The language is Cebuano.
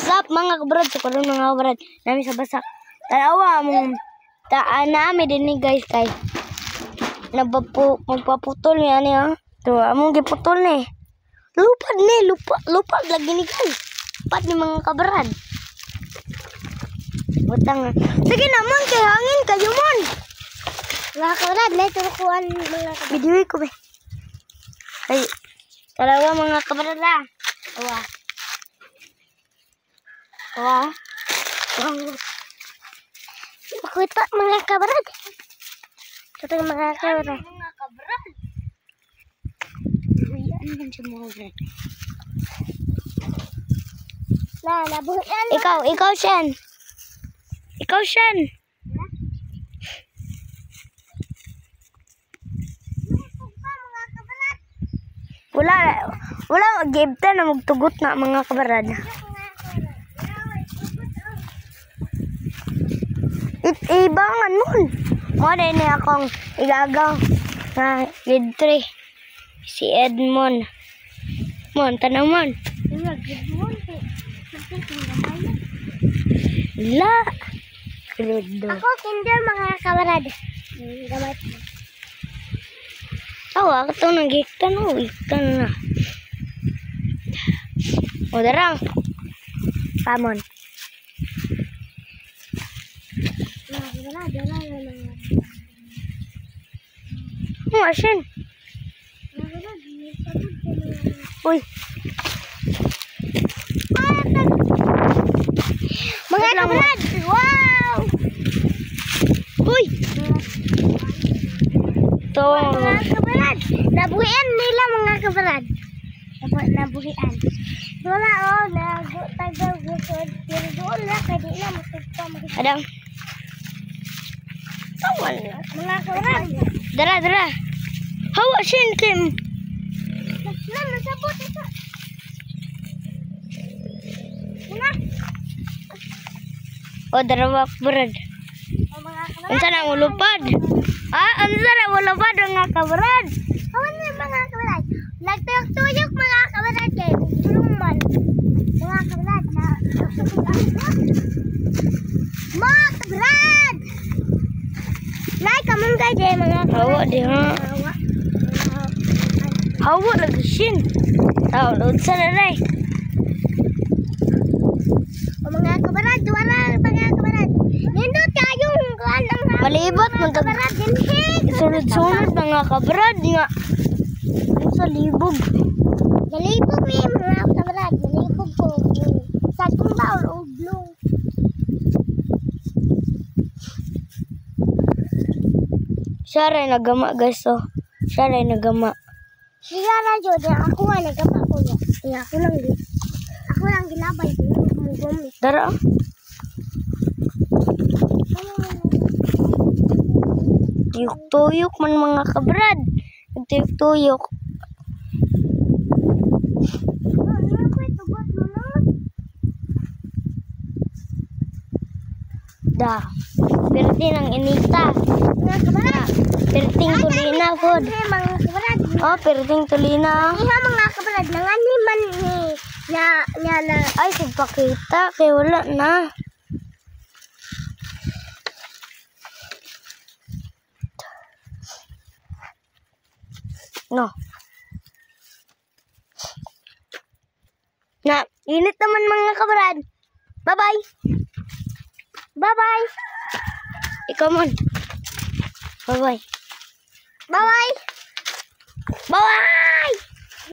What's up, mga kabrad? So karon, mga kabrad, nami sa basak. Tanawa mong taan nami din ni, guys, kay nabapo magpaputol ni ani ah. To among giputol ni. Lupad ni, lupad, lupad lagi ni, guys. Lupad ni, mga kabrad. Butang. Sige naman kay hangin kayo man. Mga kabrad, may turukuan, mga kabrad. Video ko be. Kay tanawa, mga kabrad, ah. Awa. Awa. Makita, mga kabrad. Ito, mga kabrad. Mga kabrad. Uy, ano man siya, mga kabrad? Na, nabuhian. Ikaw, ikaw, Shen. Ikaw, Shen. Wala, wala, gibta na magtugot na, mga kabrad. It, ibangan mo. Mo na ni akong igagaw na grade 3. Si Edmond. Mon, tanaw mon. La. Grade 2. Ako, kinder, mga kabrad. Gamay. Tawa, ito nang gikan o, ikan na. O, darang. Pamon. Mga kabrad, wala na mga. Oh, asin. Mga kabrad, may sabog ka mga. Uy. Mga Wait lang. kabrad! Wow! Uy! Ito. Mga kabrad! Nabuhian nila, mga kabrad. Nabuhian. Wala oh, nagtagal gusod. Pero doon na, kaya di na masugpa mga Adang. Tawan na. Mga kabrad. Dara, dara. Hawa, sin, Kim. Na, nasabot ito. Una. O, dara, brad. O, mga kabrad. Unsa na ang ulupad? Ah, unsa na ang ulupad, mga kabrad? Awan na, mga kabrad. Nagtuyok-tuyok, mga kabrad, kay tulong man. Mga kabrad, na mga kabrad! Like kamunggay di, mga kabrad. Hawa di ha. Hawa. Hawa lagi sin. Tao, unsa na day? O, mga kabrad, wala, mga kabrad. Nindot kayong kuan ang Malibot mga man tag- kabrad dinhi. Sunod-sunod, mga kabrad, nga. Sa libog. Galibog mi, mga kabrad, galibog ko. Sa tumba or oblong. Siya rin nagama, guys, oh. Siya rin nagama. Siya ra jud, ako nga nagama ko ya. Ya, ako lang gilabay gumigumi. Dara, ah. Tuyok-tuyok man, mga kabrad. Tuyok-tuyok. Ano ko itugot mo no? Da. Perti ng inita. Mga kabrad. Perting tulina pod. Mga kabrad. Oh, perting tulina. Iha, mga kabrad, nangani man ni nya nya na. Ay, sigpakita kay wala na. No. Na, init naman, mga kabrad. Bye-bye. Bye-bye. Ikaw man. Bye-bye. Bye-bye. Bye-bye!